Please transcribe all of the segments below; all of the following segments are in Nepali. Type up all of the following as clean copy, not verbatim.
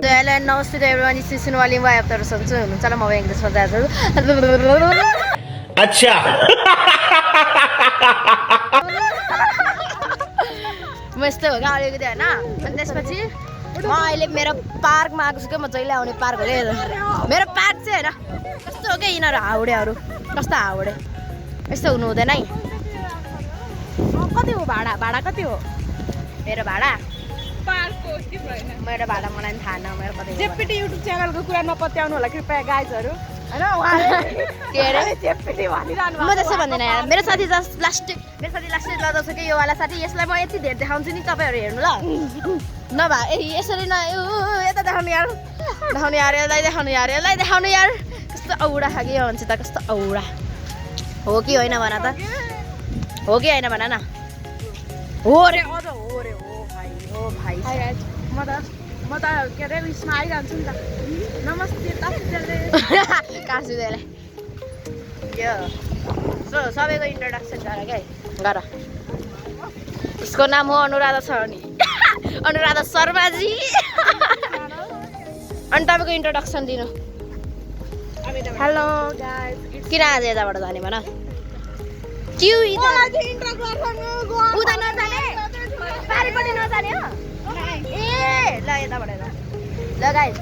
Hello and namaste to everyone. This is Sunwali Vai after sunsun. Chala म इंग्लिश में जाछु. अच्छा मस्त हो गयो अलिकति हैन. अनि त्यसपछि म अहिले मेरो पार्कमा आएको छु के म जहिले आउने पार्क हो के. मेरो पार्क चाहिँ हैन. कस्तो हो के यिनीहरु हाउडेहरु. कस्तो हाउडे. यस्तो हुनु हुँदैन है. कति हो भाडा? भाडा कति हो? मेरो भाडा पार्कको के भएन? मेरो भाडा मलाई थाहा न मेरो कति हो. जेपीटी युट्युब च्यानलको कुरा नपत्याउनु होला कृपया गाइजहरु. हैन उहाँले के रे जेपीटी भनिरहनु म त्यसो भन्दिन यार. मेरो साथी लास्ट लदाउँछ कि यो वाला साथी. यसलाई म यति धेरै देखाउँछु नि तपाईहरु हेर्नु ल. नभए यसरी न यता देखाउनु यार. देखाउनु यार यसलाई देखाउनु यार यसलाई देखाउनु यार. कस्तो औडा खाके यो भन्छ त. कस्तो औडा हो कि होइन भन त. हो कि होइन भन न. हो रे अझ हो रे हो भाइ. हो भाइ म त के रे उइसमा आइरहन्छु नि त. नमस्ते तासुले कासुदेले यो सबैको इन्ट्रोडक्सन गर के गर. उसको नाम हो अनुराधा सरनी. अनुराधा शर्माजी. अनि तपाईँको इन्ट्रोडक्सन दिनु. Hello guys. किन आज यताबाट जाने भन. क्यु उता नजाने पारिपट्टि नजाने हो. ए ल यताबाट ल गाइज.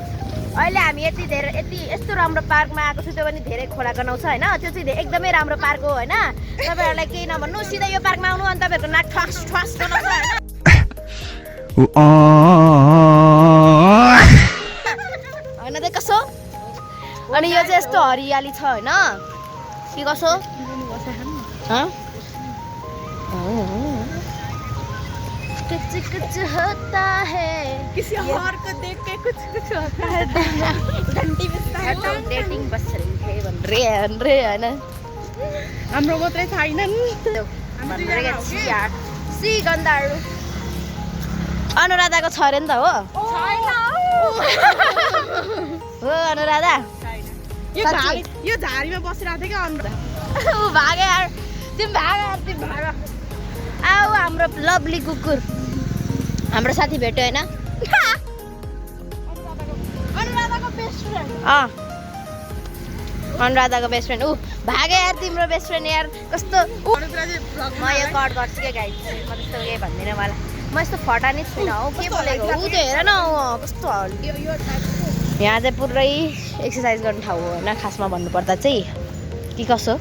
अहिले हामी यति धेरै यस्तो राम्रो पार्कमा आएको छु. त्यो पनि धेरै खोला गनाउँछ होइन. त्यो चाहिँ एकदमै राम्रो पार्क हो होइन. तपाईँहरूलाई केही नभन्नु सिधै यो पार्कमा आउनु. अनि तपाईँहरूको नाक ठ्वास ठ्वास गनाउँछ होइन. होइन त कसो. अनि यो चाहिँ यस्तो हरियाली छ होइन. के कसो कुछ कुछ होता है किसी और को देख के कुछ होता है. घंटी बजता है. डेटिङ बस रही है भन रे हैन. हाम्रो मात्रै छैनन्. सी गन्धाहरू. अनुराधाको छ अरे नि त हो. हो अनुराधा यो झाडीमा बसिरहेको थियो क्या अनुराधा. ऊ भागे यार. तिमी भाग. आऊ हाम्रो लभली कुकुर. हाम्रो साथी भेट्यो होइन. अनुराधाको बेस्ट फ्रेन्ड. अनुराधाको बेस्ट फ्रेन्ड. ऊ भागे यार तिम्रो बेस्ट फ्रेन्ड यार. कस्तो म यो कट गर्छु क्या गाइस. म त्यस्तो केही भन्दिनँ. मलाई म यस्तो फटानी छुइनँ हौ. के बोलेको ऊ त्यो हेर न. कस्तो यहाँ चाहिँ पुरै एक्सर्साइज गर्ने ठाउँ हो होइन खासमा भन्नुपर्दा चाहिँ. के कसो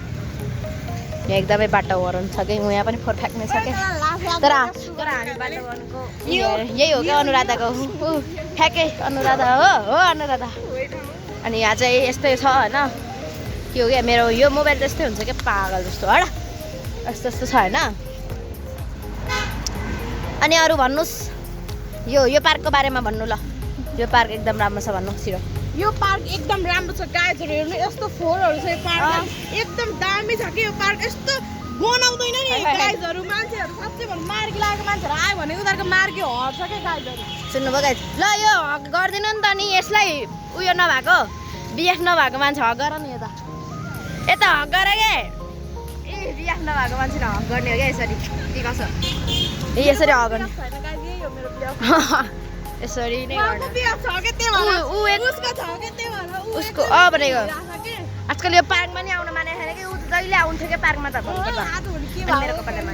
यहाँ एकदमै वातावरण छ कि यहाँ पनि फोहोर फ्याँक्ने छ क्या. तर हामी वातावरणको यही हो क्या अनुराधाको. फ्याँके अनुराधा हो अनुराधा. अनि यहाँ चाहिँ यस्तै छ होइन. के हो क्या मेरो यो मोबाइल त्यस्तै हुन्छ क्या पागल जस्तो हड. यस्तो छ होइन. अनि अरू भन्नुहोस्. यो पार्कको बारेमा भन्नु ल. यो पार्क एकदम राम्रो छ भन्नु छिटो. यो पार्क एकदम राम्रो छ गाइजहरु. हेर्नु यस्तो फोहोरहरु छ यो पार्कमा. एकदम दामी छ के यो पार्क. यस्तो बनाउँदैन नि गाइजहरु. मान्छेहरु साच्चै भन्नु मार्गी लागेको मान्छेहरु आयो भने उनीहरुको मार्गी हट्छ के गाइजहरु. सुन्नुभयो गाइज. ल यो गर्दिनु नि त नि. यसलाई उयो नभएको बिएफ नभएको मान्छे हक गर नि. यता हक गर के. ए बिएफ नभएको मान्छे हक गर्ने हो क्या यसरी. के कसो यसरी हक गर्ने. यसरी नै उसको भनेको आजकल यो पार्कमा नि आउन माने छैन कि. ऊ जहिले आउँथ्यो क्या पार्कमा त भन्नुपर्दा. मेरो कपालमा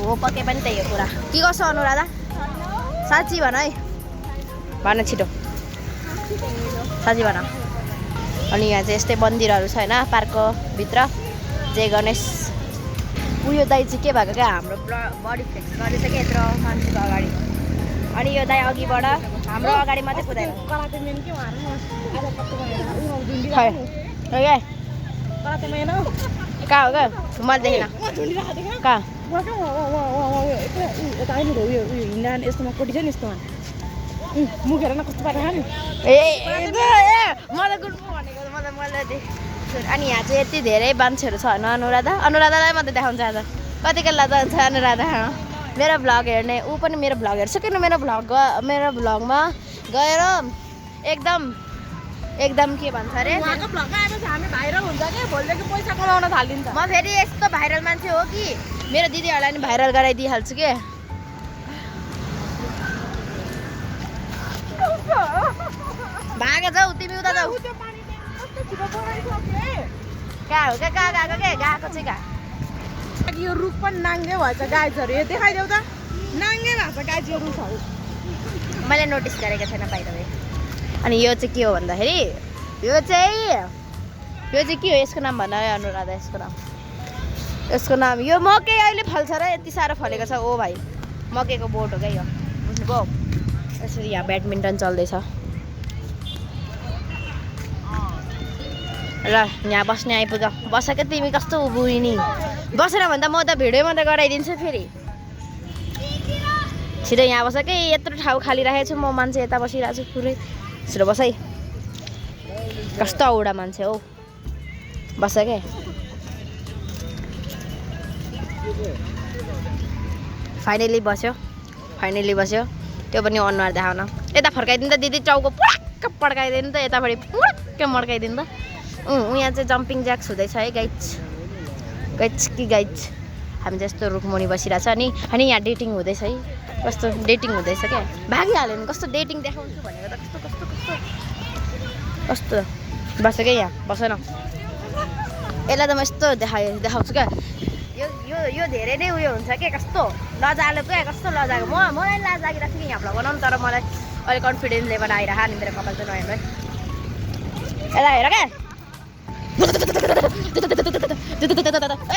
हो पक्कै पनि त्यही हो कुरा. के गर्छ अनुराधा साँच्ची भन है. भन छिटो साँच्ची भन. अनि यहाँ चाहिँ यस्तै मन्दिरहरू छ होइन पार्कको भित्र. जय गणेश. उयो दाइ चाहिँ के भएको क्या हाम्रो बडी फ्लेक्स गर्दैछ क्या यत्रो मान्छेको अगाडि. अनि यो दाइ अघिबाट हाम्रो अगाडि मात्रै कुदायो. कहाँ हो क्या मैले देखिनँ. कहाँ यस्तोमा कोटी छ नि यस्तोमा मुखेर न कस्तो पारा नि. ए मलाई गुड भनेको मलाई देख. अनि यहाँ चाहिँ यति धेरै मान्छेहरू छ होइन. अनुराधालाई मात्रै देखाउँछ आज. कति बेला जान्छ अनुराधा मेरो भ्लग हेर्ने. ऊ पनि मेरो भ्लग हेर्छ किन. मेरो भ्लगमा गएर एकदम के भन्छ अरे हामी भाइरल हुन्छ के. भोलिदेखि पैसा कमाउन थालिन्छ. म फेरि यस्तो भाइरल मान्छे हो कि मेरो दिदीहरूलाई नि भाइरल गराइदिइहाल्छु के. जाऊ तिमी उता जाऊ त्यो पानीले कस्तो छिटो बढाइसके कहाँ हो क्या कहाँ गएको के गएको चाहिँ कहाँ यो रुख पनि नाङ्गे भएछ गाइजहरू यो देखाइदेऊ त नाङ्गे भएको छ गाइज यो रुखहरू मैले नोटिस गरेको छैन बाहिर अनि यो चाहिँ के हो भन्दाखेरि यो चाहिँ के हो यसको नाम भन अनुराधा यसको नाम यो मकै अहिले फल्छ र यति साह्रो फलेको छ ओ भाइ मकैको बोट हो क्या यो बुझ्नुभयो यसरी यहाँ ब्याडमिन्टन चल्दैछ ल यहाँ बस्ने आइपुग बस क्या तिमी कस्तो बुढी बसेर भन्दा म त भिडियोमा त गराइदिन्छु फेरि छिटो यहाँ बस कि यत्रो ठाउँ खाली राखेको छु म मान्छे यता बसिरहेको छु पुरै छिटो बस है कस्तो औडा मान्छे हौ बस क्या फाइनली बस्यो त्यो पनि अनुहार देखाउन यता फर्काइदिनु त दिदी टाउको पुराक्क पड्काइदिनु त यतापट्टि पुराक्क मड्काइदिनु त यहाँ चाहिँ जम्पिङ ज्याक्स हुँदैछ है गाइज हामी जस्तो रुखमुनि बसिरहेछ अनि यहाँ डेटिङ हुँदैछ है कस्तो डेटिङ हुँदैछ क्या भागिहाल्यो नि कस्तो डेटिङ देखाउँछु भनेको त कस्तो बस क्या यहाँ बस न यसलाई त म यस्तो देखाउँछु क्या यो धेरै नै उयो हुन्छ के कस्तो लजालो क्या कस्तो लजाको मलाई लाज लागिरहेको थियो कि यहाँ भ्लग बनाउनु तर मलाई अहिले कन्फिडेन्स लेभल आइरह नि मेरो कपाल चाहिँ नहेर्नु यसलाई हेर क्या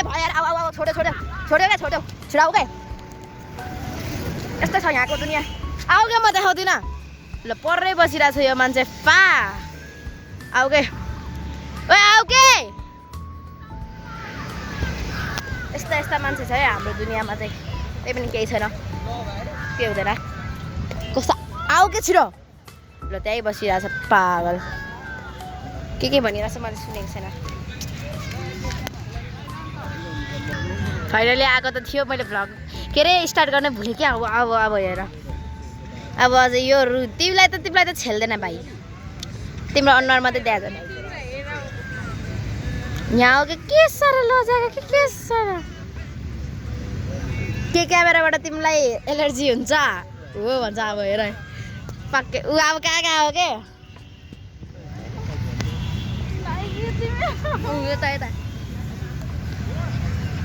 भएर अब छोड्यो क्या छिडाउ क्या यस्तै छ यहाँको दुनियाँ आऊ क्या म देखाउँदिनँ ल पर्रै बसिरहेको छ यो मान्छे पा आऊ के ओ आऊ के यस्ता मान्छे छ है हाम्रो दुनियाँमा चाहिँ त्यही पनि केही छैन के हुँदैन कस्तो आऊ के छिटो ल त्यहीँ बसिरहेछ पागल के भनिरहेछ मैले सुनेको छैन फाइनली आएको त थियो मैले भ्लग के अरे स्टार्ट गर्न भुलेँ क्या अब हेर अब अझ यो तिमीलाई त छेल्दैन भाइ तिम्रो अनुहार मात्रै त्यहाँ जाने यहाँ हो के साह्रो लजाएको के साह्रो के क्यामेराबाट तिमीलाई एलर्जी हुन्छ हो भन्छ अब हेर पक्कै ऊ अब कहाँ हो के यता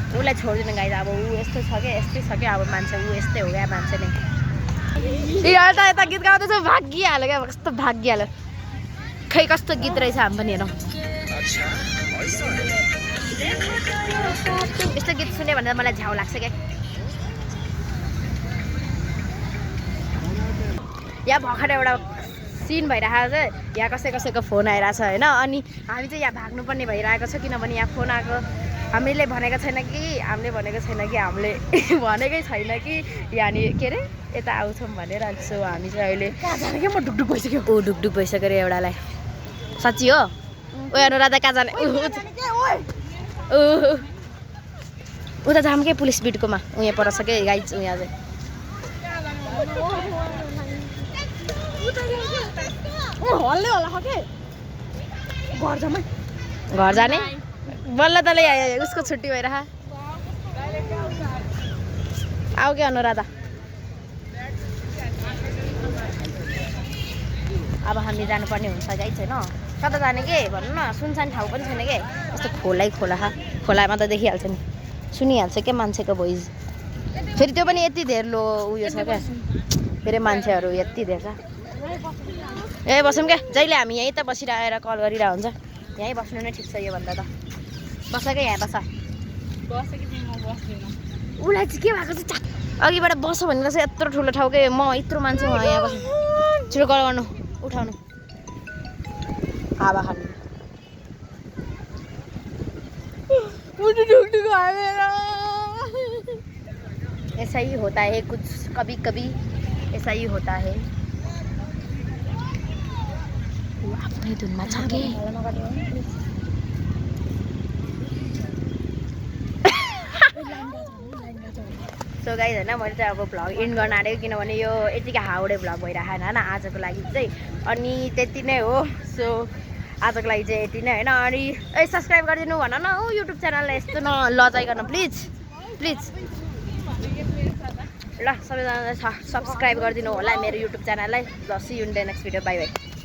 उसलाई छोडिदिनु गाइज अब ऊ यस्तै छ क्या अब मान्छे ऊ यस्तै हो क्या मान्छे नै यता गीत गाउँदैछ भागिहाल्यो क्या कस्तो भागिहाल्यो खै कस्तो गीत रहेछ हामी पनि हेरौँ यस्तो गीत सुन्यो भने मलाई झ्याउ लाग्छ क्या यहाँ भर्खर एउटा सिन भइरहेको छ यहाँ कसैको फोन आइरहेछ होइन अनि हामी चाहिँ यहाँ भाग्नुपर्ने भइरहेको छ किनभने यहाँ फोन आएको हामीले भनेको छैन कि हामीले भनेकै छैन कि यहाँनिर के अरे यता आउँछौँ भनेर सो हामी चाहिँ अहिले कहाँ जाने क्या म ढुकढुक भइसक्यो ढुकढुक भइसक्यो अरे एउटालाई साँच्ची हो ओ अनुराधा कहाँ जाने उता जाम के पुलिस बिटकोमा उहाँ पर छ क्या गाइज उहाँ चाहिँ घर जाने बल्ल तले उसको छुट्टी भइरह आऊ क्या अनुराधा अब हामी जानुपर्ने हुन्छ गाइज होइन कता जाने के भन्नु न सुनसान ठाउँ पनि छैन के यस्तो खोलामा त देखिहाल्छ नि सुनिहाल्छ क्या मान्छेको भोइस फेरि त्यो पनि यति धेर लो उयो छ क्या फेरि मान्छेहरू यति धेर छ यहीँ बसौँ क्या जहिले हामी यहीँ त बसिरहेर कल गरिरहेको हुन्छ यहीँ बस्नु नै ठिक छ योभन्दा त बस क्या यहाँ बस उसलाई चाहिँ के भएको छ अघिबाट बस भनेर चाहिँ यत्रो ठुलो ठाउँ के म यत्रो मान्छे उहाँ यहाँ बस्नु छिटो कल गर्नु उठाउनु हावा खानु ऐसा ही होता है कुछ कभी कभी ऐसा ही होता है आफ्नै धुनमा छ के सो गाइज होइन मैले चाहिँ अब भ्लग इन्ड गर्न आँटेको किनभने यो यतिकै हाउडे भ्लग भइरहेको होइन आजको लागि चाहिँ अनि त्यति नै हो सो आजको लागि चाहिँ यति नै होइन अनि सब्सक्राइब गरिदिनु भन न हो युट्युब च्यानललाई यस्तो नलजाइकन प्लिज ल सबैजनाले सब्सक्राइब गरिदिनु होला मेरो युट्युब च्यानललाई ल see you in the next video bye by